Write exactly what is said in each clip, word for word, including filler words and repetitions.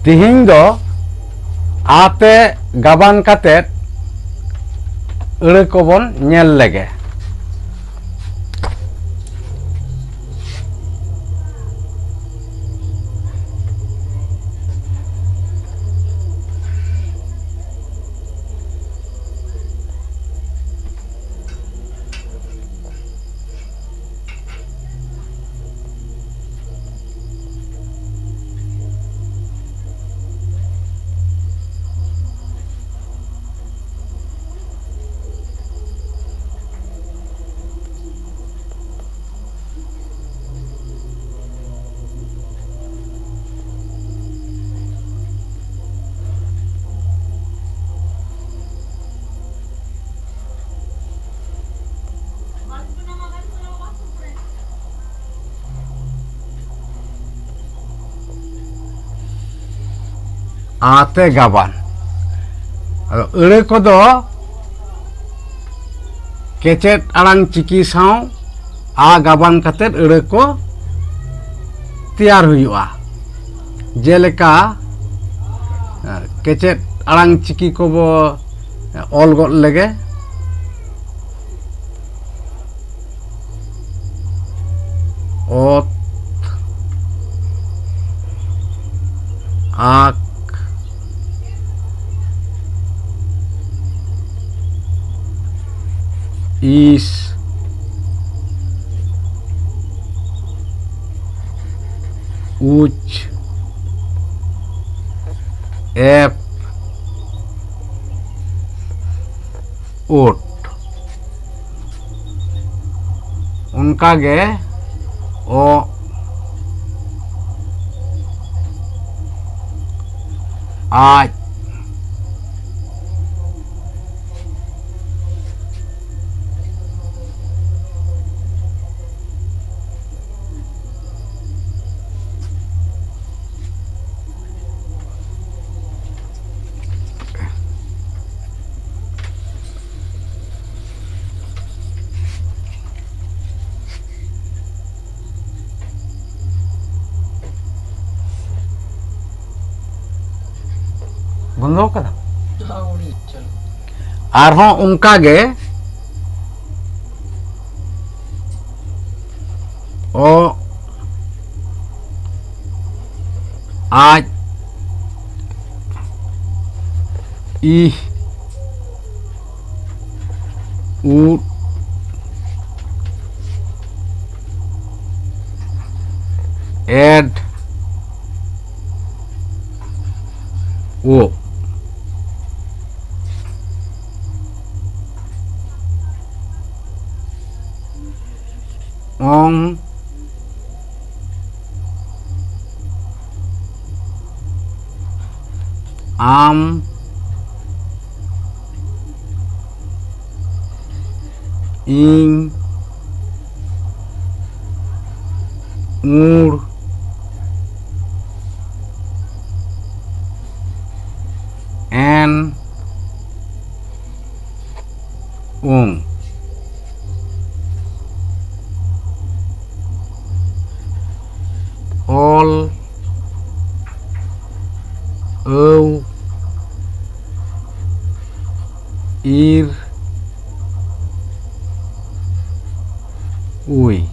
ᱛᱤᱦᱤᱧ ᱫᱚ ᱟᱛᱮ ᱜᱟᱵᱟᱱ ᱠᱟᱛᱮᱫ ᱟᱹᱲᱟᱹ ᱠᱚᱵᱚᱱ ᱧᱮᱞ ᱞᱮᱜᱮ᱾ ᱟᱛᱮ ᱜᱟᱵᱟᱱ᱾ ᱟᱫᱚ ᱟᱹᱲᱟᱹ ᱠᱚᱫᱚ ᱠᱮᱪᱮᱫ ᱟᱲᱟᱝ ᱪᱤᱠᱤ ᱥᱟᱶ ᱟ ᱜᱟᱵᱟᱱ ᱠᱟᱛᱮᱫ ᱟᱹᱲᱟᱹ ᱠᱚ ᱛᱮᱭᱟᱨ ᱦᱩᱭᱩᱜᱼᱟ᱾ ᱡᱮᱞᱮᱠᱟ, ᱠᱮᱪᱮᱫ ᱟᱲᱟᱝ ᱪᱤᱠᱤ ᱠᱚᱵᱚ ᱚᱞ ᱜᱚᱫ ᱞᱮᱜᱮ᱾ ᱚᱛ, ᱟᱠ, ᱤᱥ, ᱩᱪ, ᱮᱯ, ᱩᱴ᱾ ᱚᱱᱠᱟᱜᱮ ᱚ, ᱟᱡ, ᱵᱚᱱᱫᱚ ᱠᱟᱫᱟ᱾ ᱟᱨᱦᱚᱸ ᱚᱱᱠᱟ ᱜᱮ ᱚ ᱟᱡ ᱤᱦ ᱩᱫ ᱮᱰ ᱳ ᱚᱝ ᱟᱢ ᱤᱧ ᱩᱲ ᱮᱱ ᱩᱝ ᱚᱞ ᱟᱹᱣ ᱤᱨ ᱩᱭ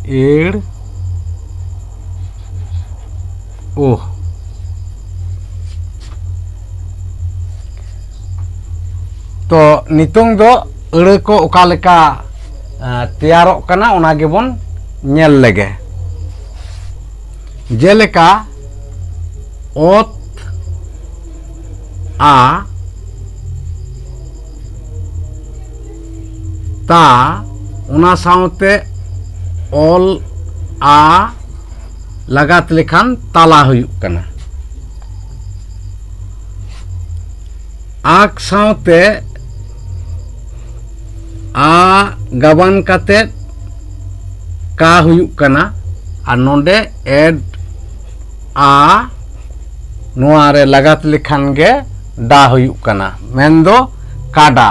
ᱮᱲ ᱳᱦ᱾ ᱛᱚ ᱱᱤᱛᱚᱝ ᱫᱚ ᱟᱹᱲᱟᱹ ᱠᱚ ᱚᱠᱟ ᱞᱮᱠᱟ, ᱮ, ᱛᱮᱭᱟᱨᱚᱜ ᱠᱟᱱᱟ, ᱚᱱᱟ ᱜᱮᱵᱚᱱ ᱧᱮᱞ ᱞᱮᱜᱮ᱾ ᱡᱮᱞᱮᱠᱟ ᱚᱛ ᱟ ᱛᱟ, ᱚᱱᱟ ᱥᱟᱶᱛᱮ ᱚᱞ ᱟ ᱞᱟᱜᱟᱛ ᱞᱮᱠᱷᱟᱱ ᱛᱟᱞᱟ ᱦᱩᱭᱩᱜ ᱠᱟᱱᱟ᱾ ᱟᱠ ᱥᱟᱶᱛᱮ ᱟ ᱜᱟᱵᱟᱱ ᱠᱟᱛᱮ ᱠᱟ ᱦᱩᱭᱩᱜ ᱠᱟᱱᱟ, ᱟᱨ ᱱᱚᱰᱮ ᱮᱰ ᱟ ᱱᱚᱣᱟ ᱨᱮ ᱞᱟᱜᱟᱛ ᱞᱮᱠᱷᱟᱱ ᱜᱮ ᱰᱟ ᱦᱩᱭᱩᱜ ᱠᱟᱱᱟ, ᱢᱮᱱᱫᱚ ᱠᱟᱰᱟ᱾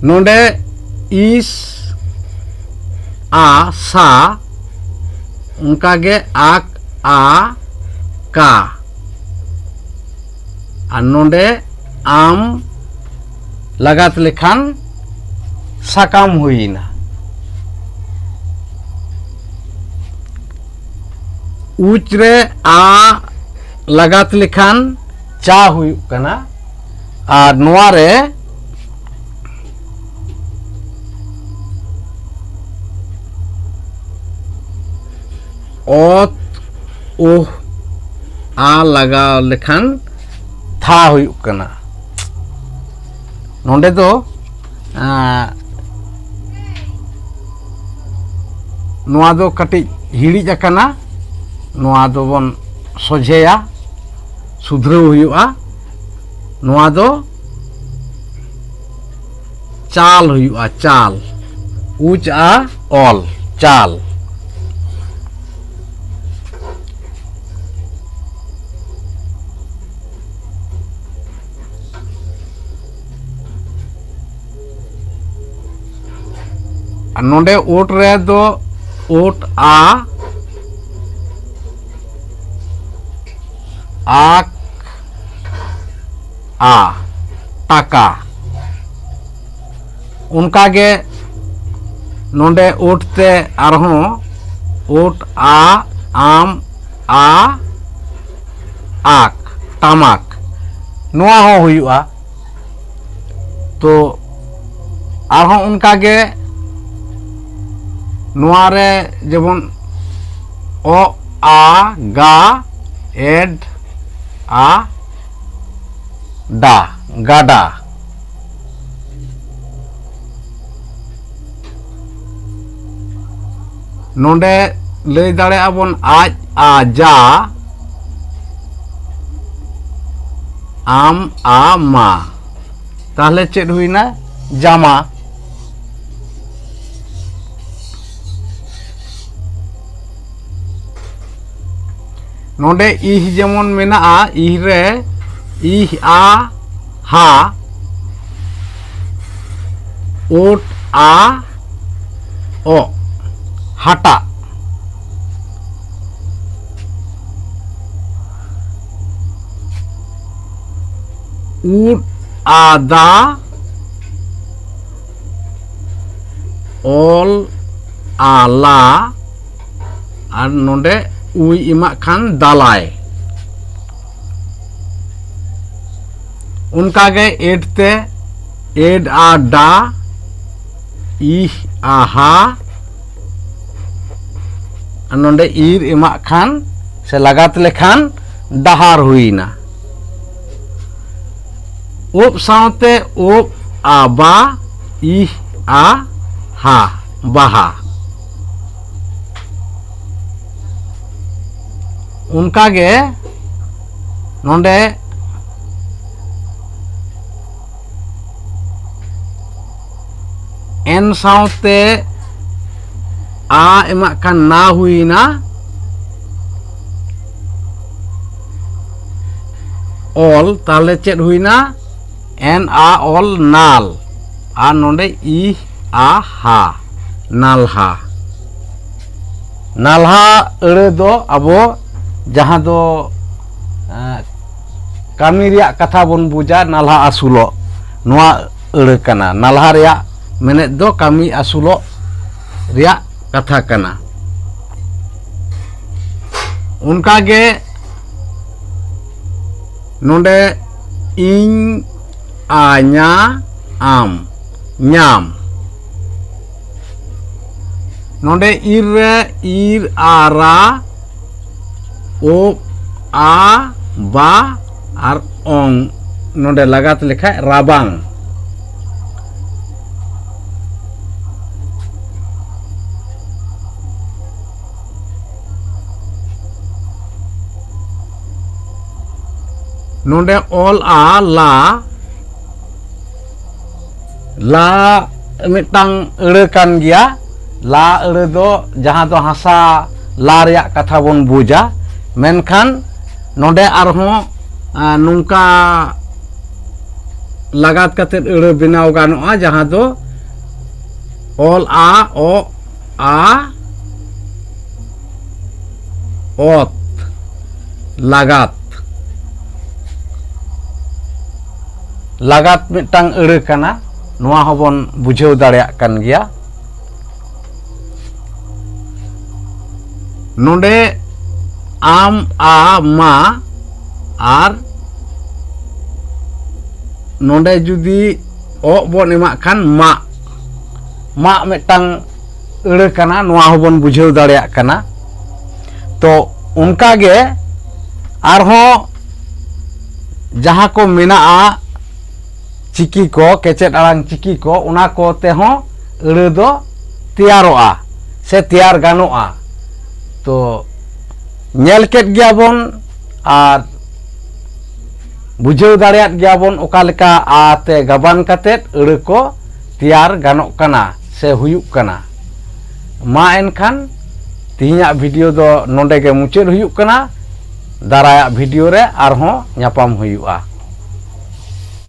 ᱱᱚᱰᱮ ᱤᱥ ᱟ ᱥᱟ ᱚᱱᱠᱟᱜᱮ ᱟᱠ, ᱟ, ᱠᱟ᱾ ᱟᱨ ᱱᱚᱰᱮ ᱟᱢ ᱞᱟᱜᱟᱛ ᱞᱮᱠᱷᱟᱱ ᱥᱟᱠᱟᱢ ᱦᱩᱭᱮᱱᱟ᱾ ᱩᱪ ᱨᱮ ᱟ ᱞᱟᱜᱟᱛ ᱞᱮᱠᱷᱟᱱ ᱪᱟ ᱦᱩᱭᱩᱜ ᱠᱟᱱᱟ᱾ ᱟᱨ ᱱᱚᱣᱟ ᱨᱮ ᱚᱛ, ᱩᱦ, ᱟ ᱞᱟᱜᱟᱣ ᱞᱮᱠᱷᱟᱱ ᱛᱷᱟ ᱦᱩᱭᱩᱜ ᱠᱟᱱᱟ᱾ ᱱᱚᱰᱮ ᱫᱚ, ᱟᱸ, ᱱᱚᱣᱟ ᱫᱚ ᱠᱟᱹᱴᱤᱡ ᱦᱤᱲᱤᱡ ᱟᱠᱟᱱᱟ, ᱱᱚᱣᱟ ᱫᱚᱵᱚᱱ ᱥᱚᱡᱷᱮᱭᱟ, ᱥᱩᱫᱷᱨᱟᱹᱣ ᱦᱩᱭᱩᱜᱼᱟ᱾ ᱱᱚᱣᱟ ᱫᱚ ᱪᱟᱞ ᱦᱩᱭᱩᱜᱼᱟ, ᱪᱟᱞ᱾ ᱩᱪ ᱟ ᱚᱞ, ᱪᱟᱞ᱾ ᱟᱨ ᱱᱚᱰᱮ ᱳᱴ ᱨᱮ ᱫᱚ ᱳᱴ ᱟ, ᱟᱠ, ᱟ, ᱴᱟᱠᱟ᱾ ᱚᱱᱠᱟᱜᱮ ᱱᱚᱰᱮ ᱳᱴ ᱛᱮ ᱟᱨᱦᱚᱸ ᱳᱴ ᱟ, ᱟᱢ, ᱟ, ᱟᱠ, ᱴᱟᱢᱟᱠ, ᱱᱚᱣᱟ ᱦᱚᱸ ᱦᱩᱭᱩᱜᱼᱟ᱾ ᱛᱚ ᱟᱨᱦᱚᱸ ᱚᱱᱠᱟᱜᱮ ᱱᱚᱣᱟ ᱨᱮ ᱡᱮᱢᱚᱱ ᱚ, ᱟ, ᱜᱟ, ᱮᱰ, ᱟ, ᱰᱟ, ᱜᱟᱰᱟ᱾ ᱱᱚᱰᱮ ᱞᱟᱹᱭ ᱫᱟᱲᱮᱭᱟᱜᱼᱟ ᱵᱚᱱ ᱟᱡ, ᱟ, ᱡᱟ, ᱟᱢ, ᱟ, ᱢᱟ᱾ ᱛᱟᱦᱞᱮ ᱪᱮᱫ ᱦᱩᱭᱱᱟ? ᱡᱟᱢᱟ᱾ ᱱᱚᱰᱮ ᱤᱦ ᱡᱮᱢᱚᱱ ᱢᱮᱱᱟᱜᱼᱟ, ᱤᱦ ᱨᱮ ᱤᱦ ᱟ ᱦᱟ, ᱳᱴ ᱟ ᱚ, ᱦᱟᱴᱟᱜ᱾ ᱩᱫ ᱟᱫᱟ, ᱚᱞ ᱟᱞᱟ, ᱟᱨ ᱱᱚᱰᱮ ᱩᱭ ᱮᱢᱟᱜ ᱠᱷᱟᱱ ᱫᱟᱞᱟᱭ᱾ ᱚᱱᱠᱟᱜᱮ ᱮᱰ ᱛᱮ, ᱮᱰ ᱟ ᱰᱟ, ᱤᱦ ᱟ ᱦᱟ, ᱟᱨ ᱱᱚᱰᱮ ᱤᱨ ᱮᱢᱟᱜ ᱠᱷᱟᱱ ᱥᱮ ᱞᱟᱜᱟᱛ ᱞᱮᱠᱷᱟᱱ ᱰᱟᱦᱟᱨ ᱦᱩᱭᱱᱟ᱾ ᱩᱵ ᱥᱟᱶᱛᱮ ᱩᱵ ᱟ ᱵᱟ, ᱤᱦ ᱟ ᱦᱟ, ᱵᱟᱦᱟ᱾ ᱚᱱᱠᱟᱜᱮ ᱱᱚᱰᱮ ᱮᱱ ᱥᱟᱶᱛᱮ ᱟ ᱮᱢᱟᱜ ᱠᱷᱟᱱ ᱱᱟ ᱦᱩᱭᱱᱟ, ᱚᱞ, ᱛᱟᱦᱞᱮ ᱪᱮᱫ ᱦᱩᱭᱱᱟ? ᱮᱱ ᱟ ᱚᱞ ᱱᱟᱞ, ᱟᱨ ᱱᱚᱰᱮ ᱤ ᱟ ᱦᱟ, ᱱᱟᱞᱦᱟ᱾ ᱱᱟᱞᱦᱟ ᱟᱹᱲᱟᱹ ᱫᱚ ᱟᱵᱚ ᱡᱟᱦᱟᱸ ᱫᱚ, ᱮᱸ, ᱠᱟᱹᱢᱤ ᱨᱮᱭᱟᱜ ᱠᱟᱛᱷᱟ ᱵᱚᱱ ᱵᱩᱡᱟ, ᱱᱟᱞᱦᱟ ᱟᱹᱥᱩᱞᱚᱜ, ᱱᱚᱣᱟ ᱟᱹᱲᱟᱹ ᱠᱟᱱᱟ᱾ ᱱᱟᱞᱦᱟ ᱨᱮᱭᱟᱜ ᱢᱮᱱᱮᱫ ᱫᱚ ᱠᱟᱹᱢᱤ ᱟᱹᱥᱩᱞᱚᱜ ᱨᱮᱭᱟᱜ ᱠᱟᱛᱷᱟ ᱠᱟᱱᱟ᱾ ᱚᱱᱠᱟᱜᱮ ᱱᱚᱰᱮ ᱤᱧ, ᱟ ᱧᱟ, ᱟᱢ, ᱧᱟᱢ᱾ ᱱᱚᱰᱮ ᱤᱨ ᱨᱮ ᱤᱨ, ᱟ ᱨᱟ, ᱳᱵ ᱟ ᱵᱟ, ᱟᱨ ᱚᱝ, ᱱᱚᱰᱮ ᱞᱟᱜᱟᱛ ᱞᱮᱠᱷᱟᱡ ᱨᱟᱵᱟᱝ᱾ ᱱᱚᱰᱮ ᱚᱞ ᱟ ᱞᱟ, ᱞᱟ ᱢᱤᱫᱴᱟᱝ ᱟᱹᱲᱟᱹ ᱠᱟᱱ ᱜᱮᱭᱟ᱾ ᱞᱟ ᱟᱹᱲᱟᱹ ᱫᱚ ᱡᱟᱦᱟᱸ ᱫᱚ ᱦᱟᱥᱟ ᱞᱟ ᱨᱮᱭᱟᱜ ᱠᱟᱛᱷᱟ ᱵᱚᱱ ᱵᱩᱡᱟ, ᱢᱮᱱᱠᱷᱟᱱ ᱱᱚᱰᱮ ᱟᱨᱦᱚᱸ, ᱟ, ᱱᱚᱝᱠᱟ ᱞᱟᱜᱟᱛ ᱠᱟᱛᱮᱫ ᱟᱹᱲᱟᱹ ᱵᱮᱱᱟᱣ ᱜᱟᱱᱚᱜᱼᱟ, ᱡᱟᱦᱟᱸ ᱫᱚ ᱚᱞ ᱟ ᱚ ᱟ ᱚᱛ, ᱞᱟᱜᱟᱛ᱾ ᱞᱟᱜᱟᱛ ᱢᱤᱫᱴᱟᱝ ᱟᱹᱲᱟᱹ ᱠᱟᱱᱟ, ᱱᱚᱣᱟ ᱦᱚᱸᱵᱚᱱ ᱵᱩᱡᱷᱟᱹᱣ ᱫᱟᱲᱮᱭᱟᱜ ᱠᱟᱱ ᱜᱮᱭᱟ᱾ ᱱᱚᱰᱮ ᱟᱢ, ᱟ, ᱢᱟ, ᱟᱨ ᱱᱚᱰᱮ ᱡᱩᱫᱤ ᱚᱜ ᱵᱚᱱ ᱮᱢᱟᱜ ᱠᱷᱟᱱ ᱢᱟᱜ, ᱢᱟᱜ ᱢᱤᱫᱴᱟᱝ ᱟᱹᱲᱟᱹ ᱠᱟᱱᱟ, ᱱᱚᱣᱟ ᱦᱚᱸᱵᱚᱱ ᱵᱩᱡᱷᱟᱹᱣ ᱫᱟᱲᱮᱭᱟᱜ ᱠᱟᱱᱟ᱾ ᱛᱚ ᱚᱱᱠᱟ ᱜᱮ ᱟᱨᱦᱚᱸ ᱡᱟᱦᱟᱸ ᱠᱚ ᱢᱮᱱᱟᱜᱼᱟ ᱪᱤᱠᱤ ᱠᱚ, ᱠᱮᱪᱮᱫ ᱟᱲᱟᱝ ᱪᱤᱠᱤ ᱠᱚ, ᱚᱱᱟ ᱠᱚ ᱛᱮᱦᱚᱸ ᱟᱹᱲᱟᱹ ᱫᱚ ᱛᱮᱭᱟᱨᱚᱜᱼᱟ ᱥᱮ ᱛᱮᱭᱟᱨ ᱜᱟᱱᱚᱜᱼᱟ᱾ ᱛᱚ ᱧᱮᱞ ᱠᱮᱫ ᱜᱮᱭᱟ ᱵᱚᱱ ᱟᱨ ᱵᱩᱡᱷᱟᱹᱣ ᱫᱟᱲᱮᱭᱟᱫ ᱜᱮᱭᱟ ᱵᱚᱱ ᱚᱠᱟ ᱞᱮᱠᱟ ᱟ ᱛᱮ ᱜᱟᱵᱟᱱ ᱠᱟᱛᱮᱫ ᱟᱹᱲᱟᱹ ᱠᱚ ᱛᱮᱭᱟᱨ ᱜᱟᱱᱚᱜ ᱠᱟᱱᱟ ᱥᱮ ᱦᱩᱭᱩᱜ ᱠᱟᱱᱟ᱾ ᱢᱟ ᱮᱱᱠᱷᱟᱱ ᱛᱮᱦᱮᱧᱟᱜ ᱵᱷᱤᱰᱤᱭᱳ ᱫᱚ ᱱᱚᱰᱮ ᱜᱮ ᱢᱩᱪᱟᱹᱫ ᱦᱩᱭᱩᱜ ᱠᱟᱱᱟ᱾ ᱫᱟᱨᱟᱭᱟᱜ ᱵᱷᱤᱰᱤᱭᱳ ᱨᱮ ᱟᱨᱦᱚᱸ ᱧᱟᱯᱟᱢ ᱦᱩᱭᱩᱜᱼᱟ᱾